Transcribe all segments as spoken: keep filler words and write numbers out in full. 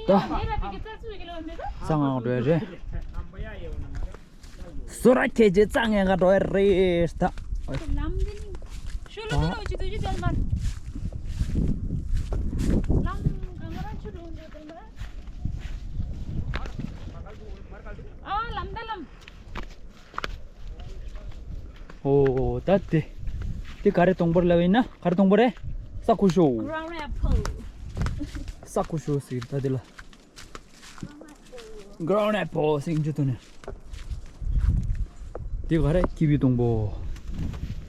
ད། ས་ང་འགྲོ་ཡ་རེད། སོ་ར་ཁྱེད་ཀྱི་ས་ང་ང་འགྲོ་ཡ་རེད་ད། ལམ་འདི་ནི། ཤུ་ལུ་ལུ་ལུ་ཅི་ཏུ་ཅི་དེ་མར། ལམ་གང་ག་རང་ཆུ་འགྲོ་འགྲོ་དེ་མར། ཨ་ལམ་ད་ལམ། ཨོ་ད་དེ། དེ་ག་རེ་སྡོང་པོ་རེད་ལབ་ཡིན་ན་ག་རེ་སྡོང་པོ་རེད། ས་ཁུ་ཤོ། Ground apple། ས་ཁུ་ཤོ་ཟེར་ད་དེ་ལ། Ground apple ཟེར་གྱི་འདུག་ནས། དེ་ག་རེ་ཀི་ཝི་སྡོང་པོ།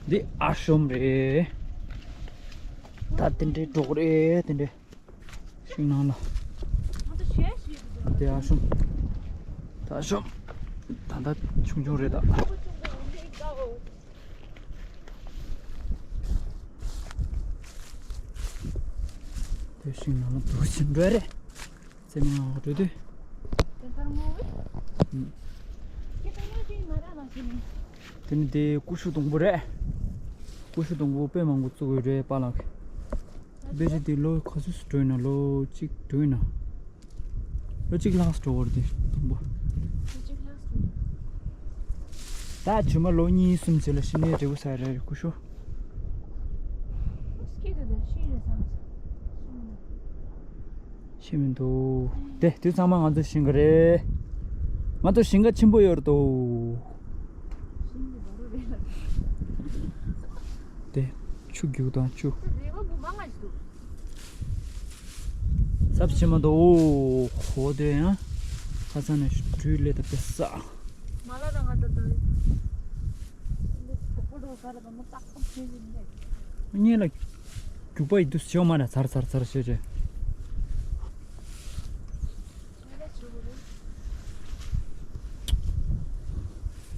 འདི་ཨ་ཤོམ་རེད། ད་དེ་འདྲའི་འགྲོ་གི་རེད་དེ་འདྲའི། ཤིང་ནང་ལ། དེ་ཨ་ཤོམ། ད་ཤོམ། ད་ལྟ་ཆུང་ཆུང་རེད་ད། དེ་ཤིང་ནང་ལ་འདུག་ཕྱིན་འགྲོ་རེད། ཚེ་མི་ང་འགྲོ་དུས། དེ་ནི་དེ་ཀུ་ཤུ་སྡོང་པོ་རེད། ཀུ་ཤུ་སྡོང་པོ་དཔེ་མང་པོ་བཙུགས་ཡོད་རེད་པཱ་ལགས། དཔེ་ཆ་དེ་ལོ་ག་ཚོད་སུ་འགྲོ་ཡིན་ན་ལོ་གཅིག་འགྲོ་ཡིན་ན། ལོ་གཅིག་ལྷག་སུ་འགྲོ་བར་དེ་དང་པོ། ད་ཇི་མ་ལོ་གཉིས་གསུམ་ཙམ་ལ་ཤི་ནས་འབྲས་བུ་ས་རེ་རེ་ཀུ་ཤུ། ཤི་མི་འདུག་དེ་དུས་ཚང་མ་ང་ཚོ་ཞིང་ཁ་རེད། ང་ཚོ་ཞིང་ཁ་ཆེན་པོ་ཡོད་རེད་དོ། དེ་ཆུ་རྒྱུག་དང་ཆུ། ཟབ་ཆེན་མ་དོ། ཨོ་ཧོ་དེ་ཡང་ཁ་སང་ནས་སྤྲུལ་ལས་ད་པེ་ས། མ་ལ་རང་ང་ད་ད། གཉིས་ལ་རྒྱུག་པ་ཡི་དུས་ཞོ་མ་ར་ཚར་ཚར་ཚར་ཤེས་ཆེ།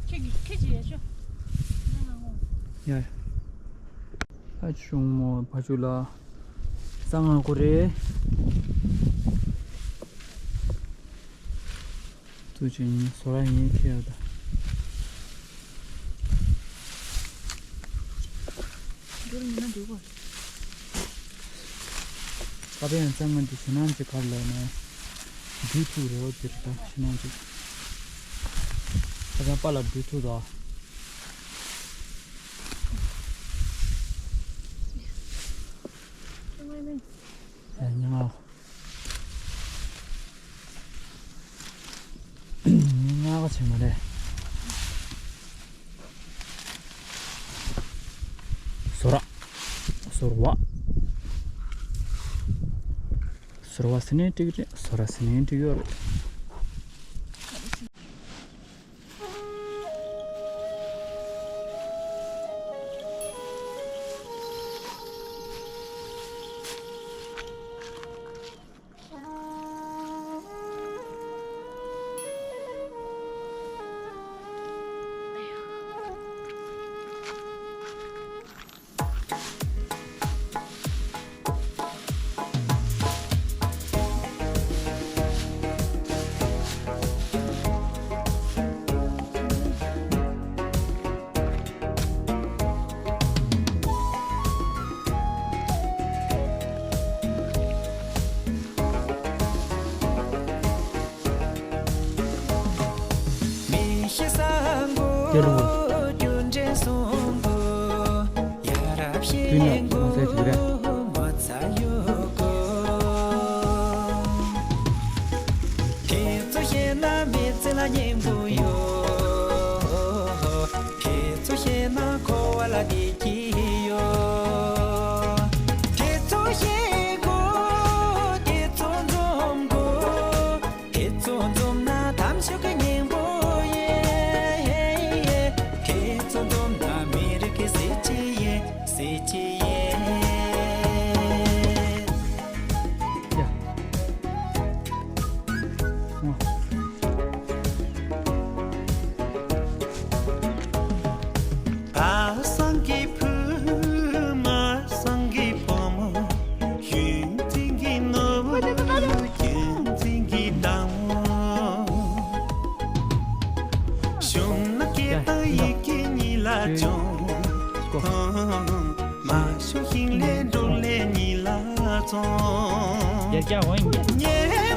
ཁྱེད་ཀྱིས་ཁྱེད་ཀྱིས་ཡ་ཤོ། ཡ། ཨ་ཆུང་མོ་ཕ་ཆུ་ལ། ས་ང་ཁོ་རེད། ཙུ་ཅི་ཡིན་སོ་ར་ཡིན་ཁྱེད་ཡ་ད། འགྲུལ་མི་ན་འགྲུལ་གོ། ཁ་པའི་ཡང་གཙང་མ་འདི་ཕྱི་ནང་གཅིག་གར་ལས་ནས། འདི་ཐུག་རེད་འོ་འདིར་ད་ཕྱི་ནང་གཅིག་ཁ་སང་པཱ་ལགས་འདི་ཐུག་དོ། ཉི་མ། ཉི་མ་ཆེན་མོ་རེད། སོ་ར། སོ་ར། སོ་ར་ཟེར་ནས་འགྲིག་རེད། སོ་ར་ཟེར་ནས་འགྲིག་ཡོད་རེད། དེ་རུ། དུས་ན་མ་ཟད་ཅིག་རེད། དེ་ཚོ་ཤེས་ན་མི་ཚེ་ལ་སྙིང་པོ་ཡོད། དེ་ཚོ་ཤེས་ན་འཁོར་བ་ལ་བདེ་སྐྱིད་ཡོད། དེ་ཚོ་ཤེས་དགོས། དེ་ཚོ་འཛོམས་དགོས། དེ་ཚོ་འཛོམས་ན་དམ་ཆོས་ཀྱི་སྙིང་པོ་ཡོད། དེ་ཚོ་འཛོམས་ན་མི་རིགས་ཀྱི་གཟི་བརྗིད་ཡོད། གཟི་བརྗིད་ཡོད། ཡ། བ་སང་གི་བུ་མ་སང་གི་བུ་མོ། ཡུན་ཐིང་གི་ནོར་བུ་ཡུན་ཐིང་གི་བདག་མོ། ཞུང་ན་སྐད་དང་ཡི་གེ་གཉིས་ལ་སྦྱོང་། མ་ཞུ་ཤིང་ལས་འབྲོག་ལས་གཉིས་ལ་བཙོང་། ཉེ་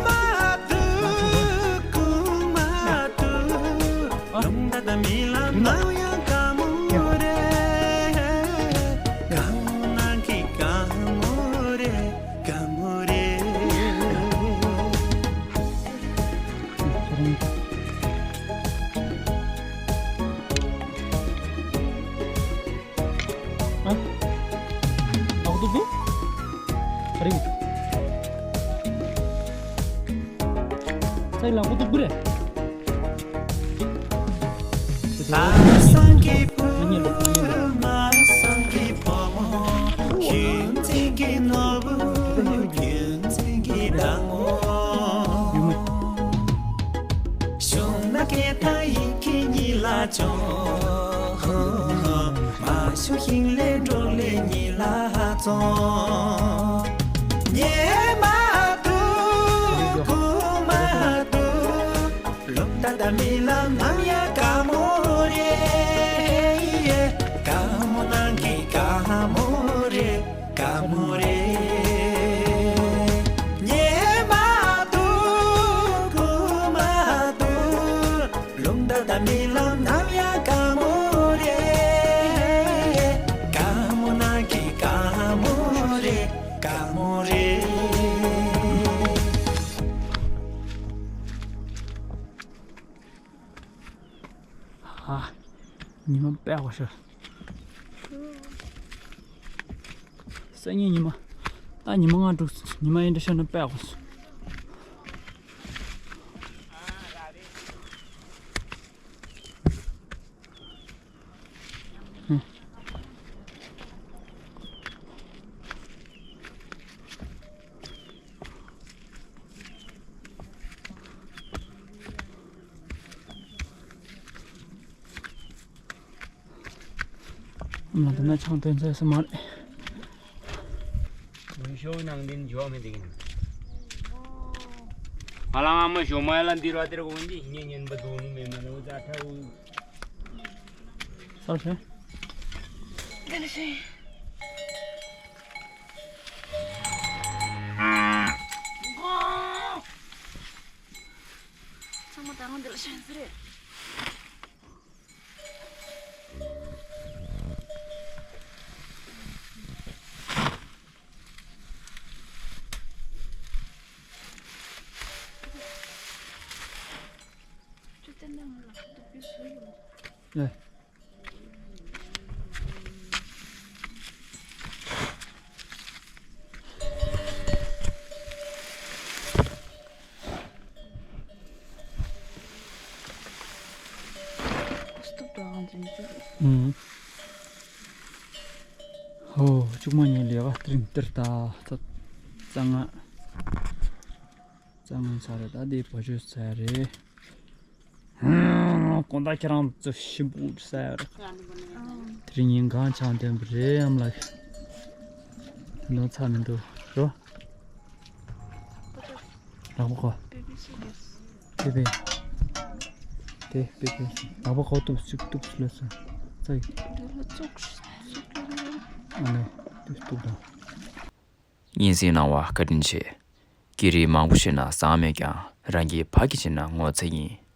ཨ། ལག་ཏུ་འདུག་ཨ་རིང་། ཚའི་ལག་པོ་འདུག་གུ་རེད། ཨ། ཉི་མ་དཔེ་ཡག་པོ་ཤར། སང་ཉིན་ཉི་མ། ད་ཉི་མ་ལྔ་དྲུག་ཉི་མ་ཡིན་འདྲ་ཤར་ན་དཔེ་ཡག་པོ་སོང་། ང་དེ་ན་ཆང་འཐུང་ཚར་ས་མ་རེད། ངའི་ཤོག་ནང་དེ་འཇོག་མི་འདུག་ང་ལ་ང་མ་ཤོག་མ་ཡ་ལ་འདི་ར་དེར་གོ་འདི་ཉན་ཉན་པ་དོ་ནི་མེད་མ་ནོ་ཛ་ཁྲ་འུ། སར་ཕེ། དེ་ལ་ཤེས། ཚང་མ་ད་ང་འདི་ལ་ཤེས་ཟེར་རེད། ཨེ། ཨུམ། ཧོ། ཅུང་མ་ཉལ་ལེ་བ་ཏིང་ཏིར་ད། ཙ་ཙ་ང་ཙ་ང་ཚ་རེད། ད་དེ་བ་ཆོས་ཚ་རེད། ཧུམ། དགོང་དག་ཁྱེད་རང་ཚོ་ཞིམ་པོ་ཟ་ཡ་རེད། དེ་རིང་ཉིན་གང་ཆང་འཐུང་བ་རེད་ཨམ་ལགས། དེ་ནོ་ཚ་མི་འདུག་རོ། ལག་པ་ཁོ། པེ་པེ། དེ་པེ་པེ། ལག་པ་ཁོ་གཏུབ་ཅིག་གཏུབ་ལ་སོང་། ཙ་ཡི། ཨ་ནི་གཏུབ་གཏུབ་དང་། སྙན་སེང་གནང་བ་བཀའ་དྲིན་ཆེ། སྐད་རིགས་མང་པོ་ཤེས་ན་བཟང་མེད་ཀྱང་རང་གི་ཕ་གི་བྱས་ན་ངོ་ཚ་ཡིན།